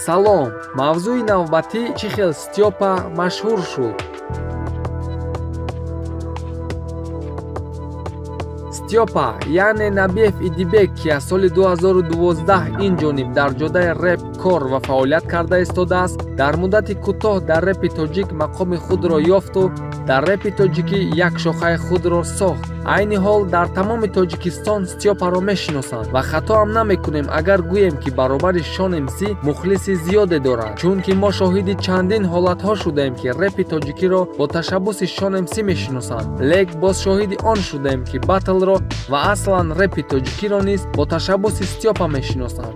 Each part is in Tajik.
Салом. Мавзӯи навбатӣ: чӣ хел Стёпа машҳур шуд. Стёпа, яъне Набиев Идибек, ки аз соли 2012 ин ҷониб дар ҷодаи реп кор ва фаъолият карда истодааст, дар муддати кӯтоҳ дар репи тоҷик мақоми худро ёфту дар репи тоҷикӣ як шохаи худро сохт. Айни ҳол дар тамоми Тоҷикистон Стёпаро мешиносанд ва хатоам намекунем, агар гӯем, ки баробари Шон МС мухлиси зиёде дорад, чунки мо шоҳиди чандин ҳолатҳо шудаем, ки репи тоҷикиро бо ташаббуси Шон МС мешиносанд, лек боз шоҳиди он шудаем, ки батлро ва аслан репи тоҷикиро низ бо ташаббуси Стёпа мешиносанд.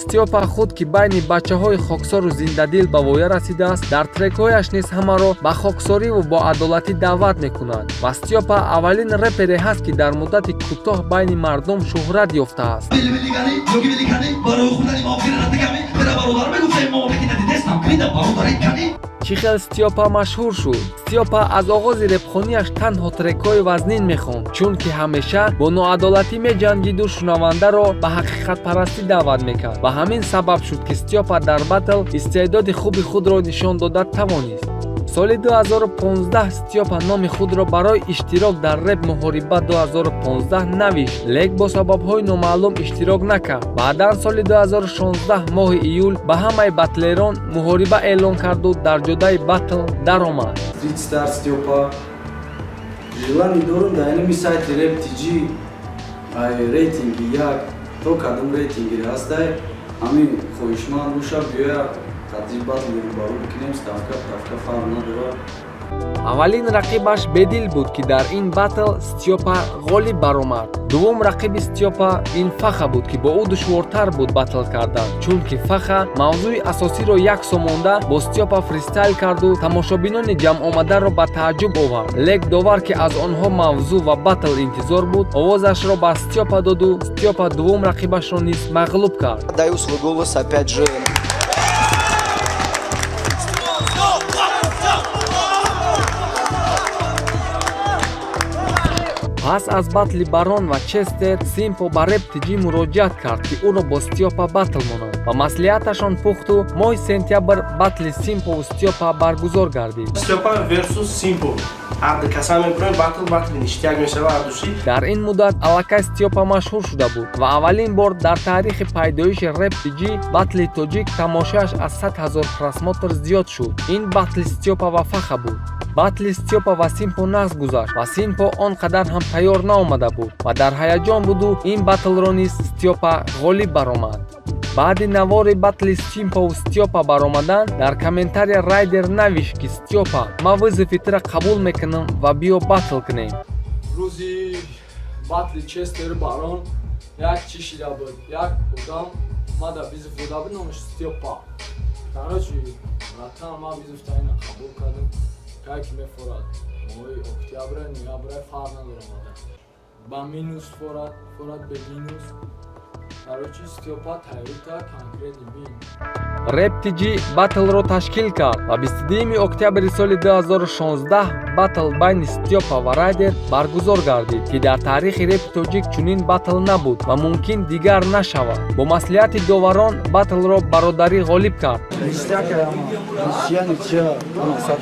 Стёпа худ, ки байни бачаҳои хоксору зиндадил ба воя расидааст, дар трекҳояш низ ҳамаро ба хоксориву боадолатӣ даъват мекунад. Ва Стёпа аввалин репере ҳаст, ки дар муддати кӯтоҳ байни мардум шӯҳрат ёфтааст. Чӣ хел Стёпа машҳур шуд? Стёпа аз оғози репхонияш танҳо трекҳои вазнин мехонд, чунки ҳамеша бо ноадолатӣ меҷангиду шунавандаро ба ҳақиқатпарастӣ даъват мекард. Ва ҳамин сабаб шуд, ки Стёпа дар батл истеъдоди хуби худро нишон дода тавонист. Соли 2015 Стёпа номи худро барои иштирок дар реп муҳориба 2015 навишт, лек бо сабабҳои номаълум иштирок накард. Баъдан соли 2016 моҳи июл ба ҳамаи батлерон муҳориба эълон карду дар ҷодаи батл даромад. Street Star Стёпа. Желание дорум дар инами сайти Rap TG, ай рейтинги як то кадом рейтингире ҳастай, ҳамин хоҳишманд боша, биёя, қадри батл рӯбарӯ бикунем. Ставка ставка фарқ надорад. Аввалин рақибаш Бедил буд, ки дар ин батл Стёпа ғолиб баромад. Дуввум рақиби Стёпа ин Фаха буд, ки бо ӯ душвортар буд батл кардан, чунки Фаха мавзӯи асосиро як сомонда бо Стёпа фристайл карду тамошобинони ҷамъомадаро ба тааҷҷуб овард. Лек довар, ки аз онҳо мавзӯъ ва батл интизор буд, овозашро ба Стёпа доду Стёпа дуввум рақибашро низ мағлуб кард. Даю свой голос опять же. Пас аз батли Барон ва Честер, Симпо ба Реп Тҷ муроҷиат кард, ки ӯро бо Стёпа батл монад, ва маслиҳаташон пухту моҳи сентябр батли Симпову Стёпа баргузор гардид. Стёпа versus Симпо. Ҳарду каса мебурем батл, батли ништяк мешава ҳардуши. Дар ин муддат аллакай Стёпа машҳур шуда буд ва аввалин бор дар таърихи пайдоиши Реп Тҷ батли тоҷик тамошояш аз 100 ҳазор просмотр зиёд шуд. Ин батли Стёпа ва Фаха буд. Батли Стёпа ва Симпо нағз гузашт ва Симпо он қадар ҳам тайёр наомада буд ва дар ҳаяҷон буду ин батлро низ Стёпа ғолиб баромад. Баъди навори батли Симпову Стёпа баромадан, дар комментария Райдер навишт, ки: «Стёпа, ман вызови тура қабул мекунам ва биё батл кунем». Рӯзи батли Честер Барон як чӣ шида буд. Як одам мада вызов дода буд, номаш Стёпа. Короче, братан, ман вызов таина қабул кардам. Кай ки мефорад, моҳи октябра, ноябра, фарқ надорам, ада ба минус форад, форад бе минус. Короче, Стёпа, тайёрита конкретный бин. Реп Тҷ батлро ташкил кард ва 22 октябри соли 2016 батл байни Стёпа ва Райдер баргузор гардид, ки дар таърихи репи тоҷик чунин батл набуд ва мумкин дигар нашавад. Бо маслиҳати доварон батлро бародарӣ ғолиб кард. Ничья, ничья, мақсад.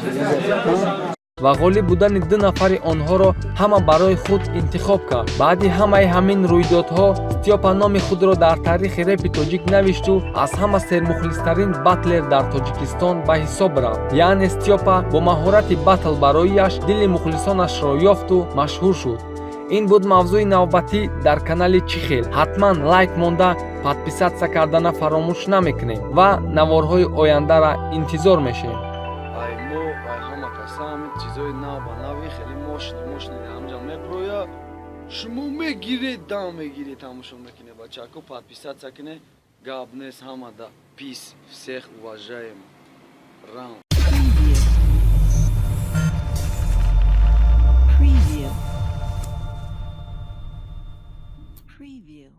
Ва ғолиб будани ду нафари онҳоро ҳама барои худ интихоб кард. Баъди ҳамаи ҳамин рӯйдодҳо Стёпа номи худро дар таърихи репи тоҷик навишту аз ҳама сермухлистарин батлер дар Тоҷикистон ба ҳисоб рафт. Яъне Стёпа бо маҳорати батл барояш дили мухлисонашро ёфту машҳур шуд. Ин буд мавзӯи навбатӣ дар канали Чӣ хел. Ҳатман лайк монда, подписаться кардана фаромӯш намекунем ва наворҳои ояндара интизор мешем. Ай мо, ай ҳама каса ҳамин чизои нав ба нави хеле мощный, мощный ҳамҷа меброя. Шумо мегиред, дам мегиред, тамошо мекунед. Бачако, подписаться кунед. Гап нест, ҳама да пис, всех уважаем. Раунд. Preview. Preview. Preview.